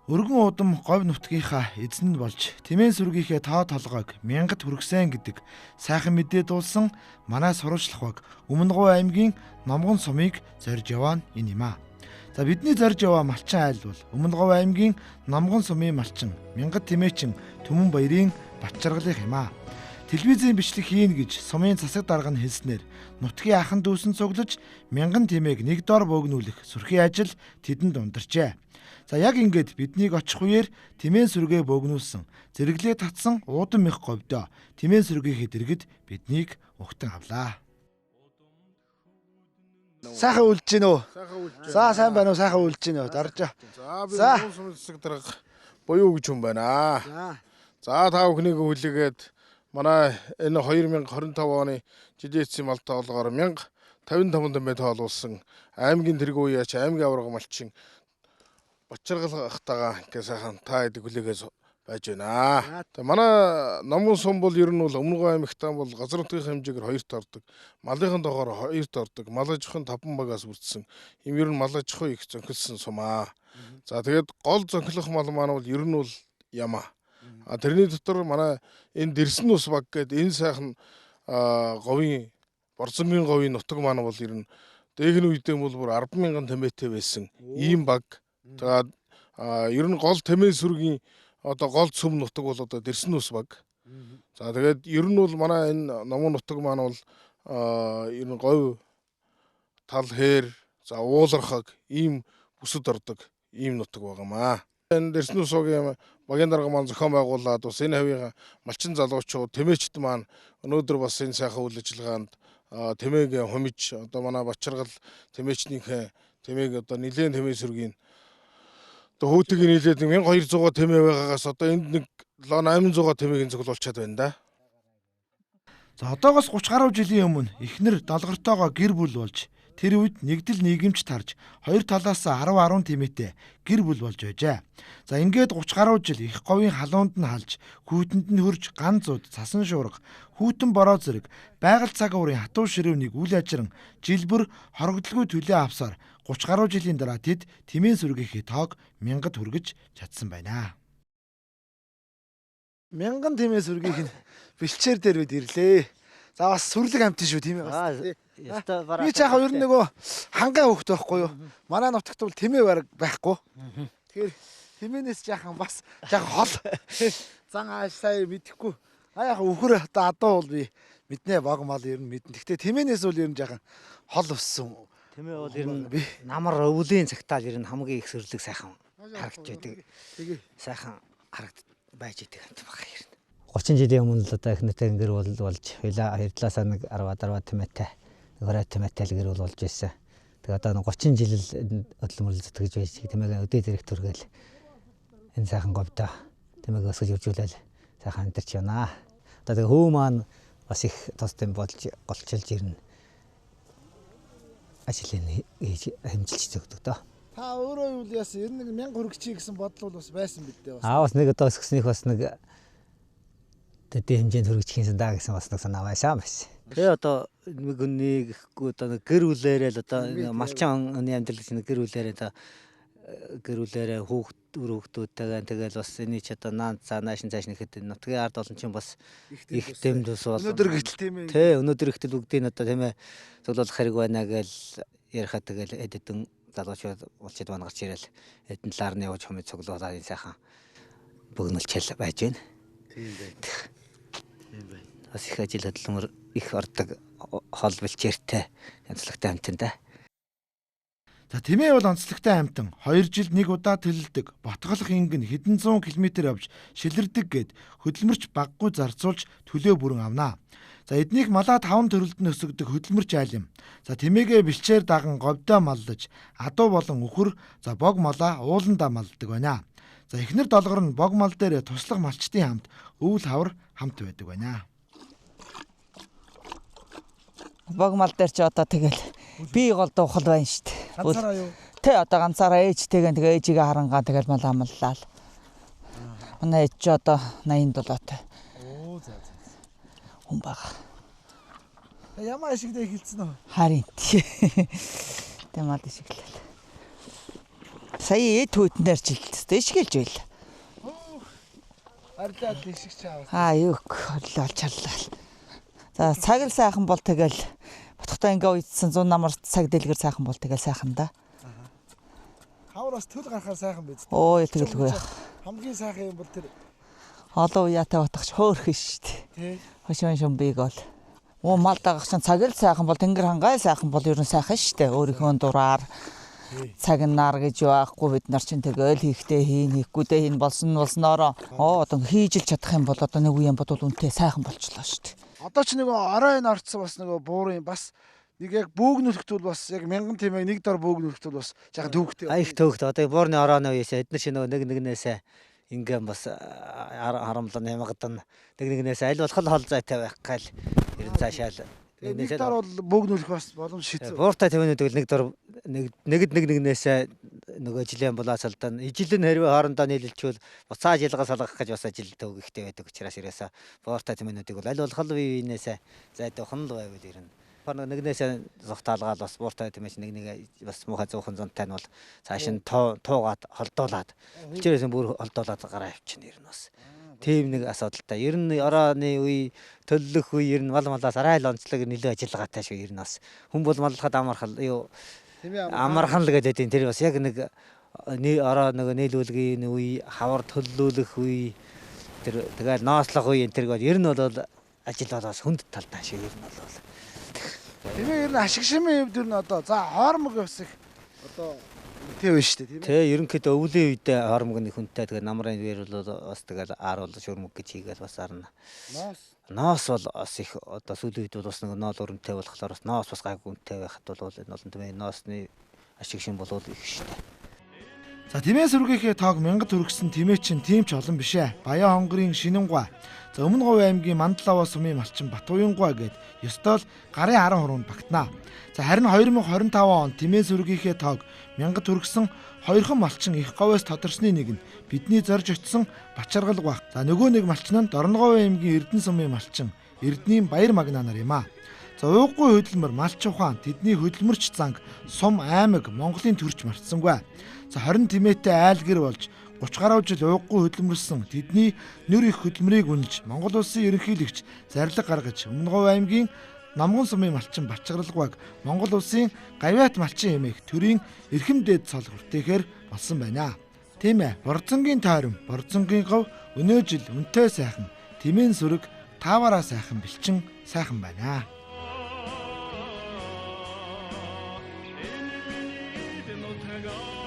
Өргөн удам говь нутгийнхаа эзэн нь болж Тэмээн сүргийнхээ тоо толгойг мянгад хүргэсэн гэдэг сайхан мэдээ дуулсан манай сурвалжлах баг Өмнөговь аймгийн Номгон сумыг зорж яваа нь энэ юм аа. За бидний зорж яваа малчин айл бол Өмнөговь аймгийн Номгон сумын малчин Мянгад Тэмээчин Түмэн баярын Батчаргалынх юм аа. Телевизийн бичлэг хийн гэж сумын засаг дарга нь хэлснээр нутгийн ахан дүүсэн цуглаж мянган тэмээг нэг дор бөөгнүүлэх сүрхий ажил тэдэнд ундарчээ. За яг ингээд биднийг очих үеэр Тэмээн сүргээ бөөгнүүлсэн зэрэглээ татсан уудам их говьдоо Тэмээн сүргийнхээ дэргэд биднийг угтан авлаа. Сайхан үлж гин үү? За сайн байна уу? Сайхан үлж гин үү? Дарж. За би сумын засаг дарга буюу гэж хүн байна. За та бүхнийг хүлээгээд манай энэ 2025 оны жилийн эцсийн мал тоолгоор 1055 тэмээ тоолуулсан аймгийн тэргүү яач аймгийн аварга малчин Батчаргал ахтайгаа ингээ сайхан та хэдийг хүлээгээс байж байна. Тэгээ манай Номгон сум бол ер нь бол Өмнөговь аймагтаа бол газар нутгийн хэмжээгээр хоёрт ордог. Малынхан тоогоор хоёрт ордог. Мал аж ахуйн 5 багаас бүрдсэн. Им ер нь мал аж ахуй их зөнхөлсөн сум аа. За тэгээд гол зөнхлөх мал маань бол ер нь бол ямаа. А тэрний дотор манай энэ Дэрсэн ус баг гээд энэ сайхан говийн Борзонгийн говийн нутаг маань бол ер нь дээхний үедээ бол бүр 10,000 тэмээтэй байсан ийм баг. Тэгээд ер нь гол Тэмээн сүргийн одоо гол сүм нутаг бол одоо Дэрсэн ус баг. За тэгээд ер нь бол манай энэ Номгон нутаг маань бол ер нь говь тал хээр за уулархаг ийм бүсэд ордог ийм нутаг байгаамаа. Энэ Дэрсэн ус багийн багийн дарга маань зохион байгуулад бас энэ хавийн малчин залуучууд тэмээчд маань өнөөдөр бас энэ сайхан үйл ажиллагаанд тэмээг хумиж одоо манай Батчаргал тэмээчнийхээ тэмээг одоо нэлээд Тэмээн сүргийн одоо хүүтэгийн нийлээд 1200 тэмээ байгаагаас одоо энд нэг 800 тэмээг цуглуулчаад байна да. За одоогоос 30 гаруй жилийн өмнө эхнэр долгортойгоо гэр бүл болж тэр үед нэгдэл нийгэмч тарж хоёр талаас 10 10 тэмээтэй гэр бүл болж байжээ. За ингээд 30 гаруй жил их говийн халуунд нь халж хүүтэнд нь хөрж ган зуд цасан шуурга хүүтэн бороо зэрэг байгаль цаг уурын хатуу ширүүнийг үл ажиран жил бүр хорогдолгүй төлөө авсаар 30 гаруй жилийн дараа тэд Тэмээн сүргийнхээ тоог мянгад хүргэж чадсан байна. Мянган Тэмээн сүргийнх нь бэлчээр дээр бид ирлээ. За бас сүрлэг амтэн шүү тийм ээ бас. Би ч яхаа ер нь нөгөө хангай хөөхт байхгүй юу? Манай нутагт бол тэмээ бараг байхгүй. Тэгэхээр тэмээнээс жаахан бас жаахан хол. Зан ааш сая мэдэхгүй. А яхаа үхэр одоо адуу бол би мэднэ баг мал ер нь мэднэ. Гэхдээ тэмээнээс бол ер нь жаахан хол өссөн. Тэмээ бол ер нь намар өвлийн цагтаа ер нь хамгийн их сүрлэг сайхан харагдж байдаг. Тэгээ сайхан харагд байж идэг юм байна ер нь. 30 жилийн өмнө л одоо их нутгийн гэр бүл болж хоёлаа хоёр талаасаа нэг 10 10 тэмээтэй 20 тэмээтэй л гэр бүл болж байсан. Тэгээ одоо 30 жил л хөдөлмөрлөл зүтгэж байж тэмээг өдөө зэрэг төргээл энэ сайхан говьдоо тэмээг өсгөж үржүүлээл сайхан амьдарч байна. Одоо тэгээ хүү маань бас их тус тэм болж голчилж ирнэ. Ажлыг хийж хэмжилж зөгдөг дөө. Та өөрөө юу л яасан? Ер нь 1000 хүргэчихье гэсэн бодол бол бас байсан бид дээ бас. Аа бас нэг одоо өсгснийх бас нэг төдий хэмжээнд хүргэчих юмсан даа гэсэн бас нэг санаа байсан бас. Тэгээ одоо нэг хүний гэхгүй одоо нэг гэр бүлээрээ л одоо малчин хүний амьдрал гэж нэг гэр бүлээрээ одоо гэр бүлээрээ хүүхд үр хүүхдүүдтэйгээ тэгэл бас эний ч одоо наан цаа наашин цааш нэхэд нутгийн ард олон чинь бас их дэмд ус бол өнөөдөр гэтэл тийм ээ. Тий өнөөдөр ихтэл бүгдийг нь одоо тийм ээ цуглуулах хэрэг байна гээл ярихаа тэгэл эд эдэн залуучууд улчид маань гарч ирэл эдэн талаар нь явж хомид цуглуулаад энэ сайхан бөгнөлчл байж байна. Тийм байх. Тийм байх. Бас их ажил хөдөлмөр их ордог хол бэлчээртэй янзлогтой амтан да. За тэмээ бол онцлогтой амтан 2 жилд нэг удаа тэлэлдэг ботголох ингэн хэдэн зуун километр явж шилэрдэг гэд хөдөлмөрч баггүй зарцуулж төлөө бүрэн авнаа. За эднийх малаа 5 төрөлд нь өсгдөг хөдөлмөрч айл юм. За тэмээгээ бэлчээр даган говьдоо маллаж адуу болон үхэр за бог малаа ууландаа малладаг байна. За эхнэр долгор нь бог мал дээр туслах малчдын хамт өвөл хавар хамт байдаг байна. Бог мал дээр чи одоо тэгэл би гол дуухал байна шүү дээ. Ганцаараа юу? Тэ одоо ганцаараа ээжтэйгээ тэгээ ээжигээ харангаа тэгэл мал амллаа. Манай ээж чи одоо 87-тай. Оо за за. Хүн байгаа. Ямар ашигтай эхэлсэн үү? Харин. Тэ мал ашиглал. Сая эд хүйтнээр жилдээ ишгэлж байл. Арилаад ишгч чаавас. Аа юу орлоо чарлаа. За цаг л сайхан бол тэгэл ботхтой ингээ уйдсан 100 намар цаг дэлгэр сайхан бол тэгэл сайхан да. Хавар бас төл гарахаар сайхан биз. Өө тэгэлгүй. Хамгийн сайхан юм бол тэр олон уяатай батгч хөөрхөн шүү дээ. Хошин шумбиг бол. Оо мал дагах чинь цаг л сайхан бол тэнгэр хангай сайхан бол ер нь сайхан шүү дээ. Өөрийнхөө дураар цагнаар гэж байхгүй бид нар чинь тэгэл хийхдээ хийн хийхгүйдээ хийн болсон болсноороо оо одоо хийж л чадах юм бол одоо нэг үе юм бодвол үнтэй сайхан болчлоо шүү дээ. Одоо ч нөгөө орой н орцсон бас нөгөө буурын бас нэг яг бөөгнүүлэх зүйл бас яг мянган тэмээг нэг дор бөөгнүүлэх зүйл бас жаахан төвөгтэй. Аяг төвөгтэй. Одоо буурны орооны үеэс эдгээр чи нөгөө нэг нэгнээсээ ингээм бас харамлан нямгадан нэг нэгнээс аль болох хол зайтай байх гал ер нь цаашаал нэг дор бол бөөгнүүлэх бас боломж шийдсэн. Бууртай тэмээнүүд нэг дор нэгд нэг нэгнээсээ нөгөө жилийн булаацалдан ижил нь хэрвээ хоорондоо нийлэлчвэл буцаа жилгаа салгах гэж бас ажил төвөгтэй байдаг учраас ерөөсөө бууртай тэмээнүүдийг бол аль болох бие биенээсээ зайдуухан л байвал ер нь нэгнээсээ зугтаалгаал бас бууртай тэмээч нэг нэг бас муухай зуухан зонтой нь бол цааш нь туугаад холдуулаад хичээрээс бүр холдуулаад гараа явчихна ер нь бас. Тийм нэг асуудалтай. Ер нь орооны үе төллөх үе ер нь мал малаас арай л онцлог нэлээ ажиллагаатай шүү ер нь бас. Хүн бол маллахад амархан юу амархан л гэдэг тийм тэр бас яг нэг ороо нөгөө нийлүүлгийн үе хавар төллүүлэх үе тэр тэгэл ноослох үе энэ тэр ер нь бол ажил бол бас хүнд талтай шүү ер нь бол. Тэмээ ер нь ашиг шимийн хувьд ер нь одоо за хоормог бас их одоо үнэтэй байна шүү дээ тийм ээ. Тэ ерөнхийдөө өвлийн үедээ хоормог нэг хүнтэй тэгээ намрын үеэр бол бас тэгэл аар бол шүрмэг гэж хийгээл бас арна. Ноос бол бас их одоо сүүлийн үед бол бас нэг ноол өрөмтэй болохоор бас ноос бас гайгүй үнэтэй байхад бол энэ бол тэмээ ноосны ашиг шим бол их шүү дээ. За тэмээ сүргийнхээ тоог мянгад хүргэсэн тэмээ чинь тийм ч олон биш ээ. Баян хонгорын Шинэнгуа, за Өмнө Говь аймгийн Мандалаваа сумын малчин Батуянгуа гээд ёстой л гарын 10 хуруунд багтнаа. За харин 2025 он тэмээ сүргийнхээ тоог мянгад хүргэсэн хоёрхан малчин их говьоос тодорсны нэг нь бидний зорж очисон Бачаргалгуа. За нөгөө нэг малчин нь Дорноговь аймгийн Эрдэнэ сумын малчин Эрдэнийн Баяр Магнаа нар юм аа. За ууггүй хөдөлмөр малч ухаан тэдний хөдөлмөрч занг сум аймаг Монголын төрч мартсангүй. За 20 тэмээтэй айлгэр болж 30 гаруй жил ууггүй хөдөлмөрлсөн тэдний нүр их хөдөлмөрийг үнэлж Монгол улсын ерөнхийлөгч зарлиг гаргаж Өмнө Говь аймгийн Номгон сумын малчин Бачаргалгуаг Монгол улсын гавьяат малчин хэмээх төрийн эрхэм дээд цол хүртээхээр болсон байна. Тийм ээ, Борзонгийн тойром, Борзонгийн говь өнөө жил үнэтэй сайхан, тэмээн сүрэг тааваараа сайхан бэлчин сайхан байна. Go.